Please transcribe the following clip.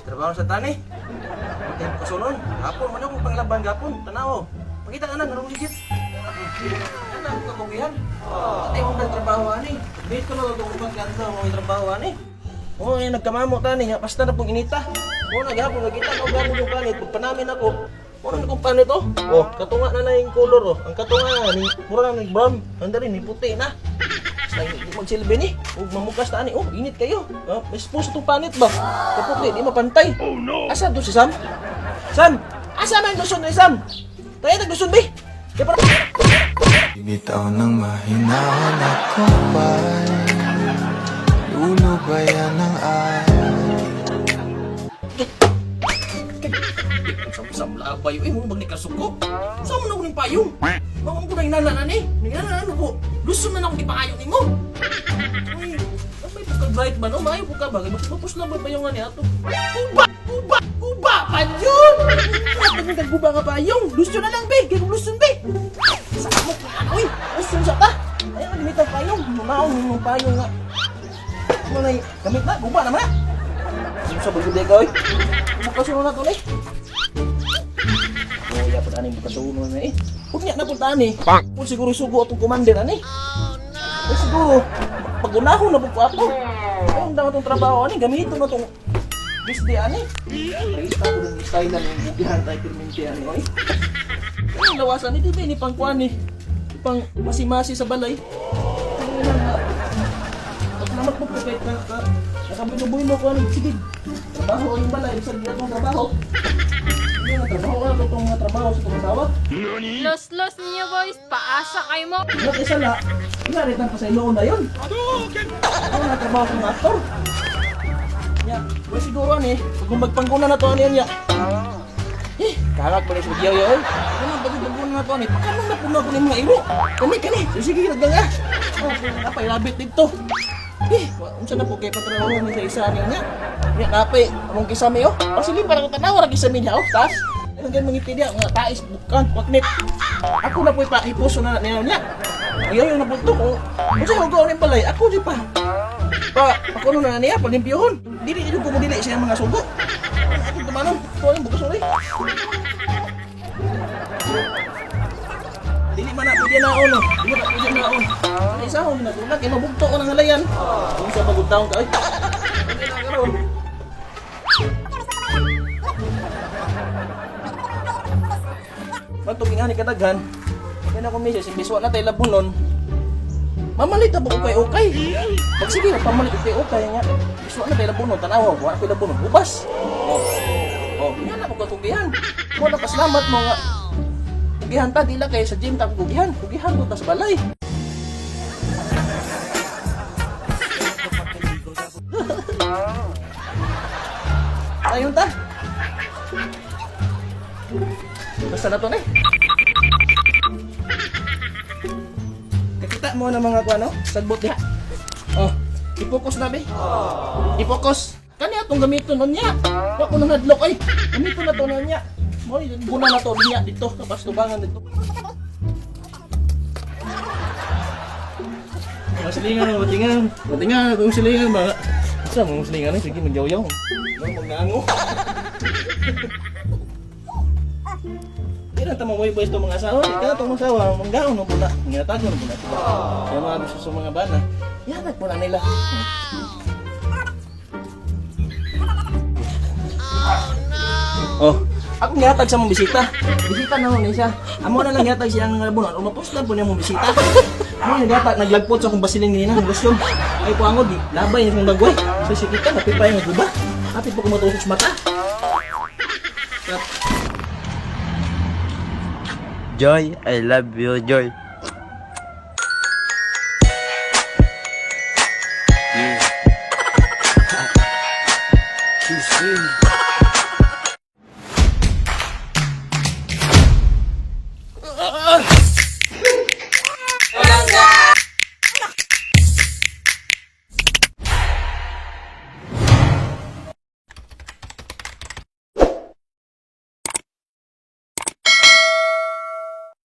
Trabaho sa tani. Matay ko kasulon. Hapon man akong panglaban gapon. Tanaw. Pakita ka na narong sigit. Ano ako kakugihan? Patay mong trabaho ani. Dito na itong upang kanta mo trabaho ani. Oo, oh, nagkamamo tani nga basta na pong inita. Oo, naghapon nagkita ko gapon yung panit. Pagpanamin ako. Mura na kong panit oh. Oh, katunga na na yung color oh. Ang katunga ni mura na ni brown. Ang dali ni puti na. Basta hindi magsilbi ni. Ug mamukas ta ani. Oh, init kayo. Oh, may sposo tong panit ba? Kaputi di mapantay. Oh no. Asa to si Sam? Sam, asa man luson ni Sam? Tayo nagluson be. Kaya para Bibitaw ng mahinahon ako ba'y lulubayan ng araw? Sam labay eh mo bagni kasuko. Sa mo na ko ning payong? Mao ko nang inana na ni. Nang ano ko. Luson na na akong gipangayo nimo. Uy, may pagka bright ba no? Maayo po ka ba? Mapus na ba payong ani ato? Guba, guba, guba pa yun! Guba, guba nga payong. Luson na lang be. Kay luson be. Sa amok na ano uy. Luson sa ta. Ayaw gamitan payong. Mamaong mong payong nga. Ano na gamit na, guba naman na. Sa bagay ka oy. Bukas na to ni. Oh, ya pud aning bukas uno na eh. Unya na pud ani. Pud siguro sugo atong commander ani. Oh no. Siguro pagunahon na pud ko ako. Ang dama tong trabaho ani gamiton na tong bisdi ani. Rista ko din style lang yung bugihan tayo pirminti ani oy. Ang lawasan ni di ni pangkuan ni. Pang masi-masi sa balay. Ano lang nga. Paglamat mo po kahit na nakabulo-bulo ko ani sige. Trabaho ang balay sa di atong trabaho. Hindi na trabaho ka itong mga trabaho sa itong asawa. Los-los ninyo boys, paasa kayo mo. Not isa na, inaritan pa sa iloon na yun. Ako na trabaho sa mga aktor. Ya, well, siguro ani, pag magpangguna na to ani yan ya. Eh, kagag pa rin sa bagyaw yun. Ano, pag magpangguna na to ani, pakanong na puno ko ni mga iro. Kani, kani, sige, naggang ah. Oh, napay labit dito. Eh, unsa na po kay patrabaho ni sa isa ani niya. Nya napay among kisame oh. Pasili para ko tanaw ra kisame niya oh, tas. Ano gan mga niya, mga tais bukan kwaknit. Ako na po ipa hipuso na niya niya. Ayaw yung nabunto ko. Unsa yung gawin balay? Ako di pa. Pa, ako na niya palimpyohon. Dili dili ko dili siya mga sugo. Ako tumanon. Ko ang bukas uri. Dili man na pwede naon no. Dili na pwede naon. Ay isa ko ginatulak kay mabugto ko ng halayan. Unsa bagong taon ka ay. Hindi na karon. Matuging ani kadaghan. Kaya na ko misis, imbis wa na tayo labunon. Mamalit na ba ko kay okay? Pag sige, pamalit ko kay okay nga. Imbis wa na tayo labunon, tanawa, wa na ko'y labunon, ubas. Oh, oh, yan na ko katugihan. Wala pasalamat mo nga. Kugihan ta, di lang kay sa gym ta ko kugihan. Kugihan ko ta sa balay. Ayun ta. Basta na to na eh. Kakita mo ng mga kuano, sagbot diha. Oh, i-focus na be. I-focus. Kani atong gamiton nun niya. Wa ko nang hadlok ay. Gamiton na to nun niya. Mo ni guna na to niya dito kapastubangan dito. Mga silingan, matingan. Matingan, kung silingan ba? Sa mga silingan, sige magyaw-yaw. Magnango. Di na tamang boys to mga asawa. Di na itong asawa. Manggaon na pula. Nginatago na pula sila. Kaya mga gusto sa mga bana, yanag pula nila. Oh, ako gihatag sa mong bisita. Bisita na mo ni siya. Amo na lang gihatag siya ang labunan. Umapos na po niya mong bisita. Mo na gihatag naglagpot sa akong basilin ganina ng lotion. Ay po angod, labay niya kong dagway. Sa sikita napipay nga guba. Hapit po ko matusok sa mata. Joy, I love you, Joy.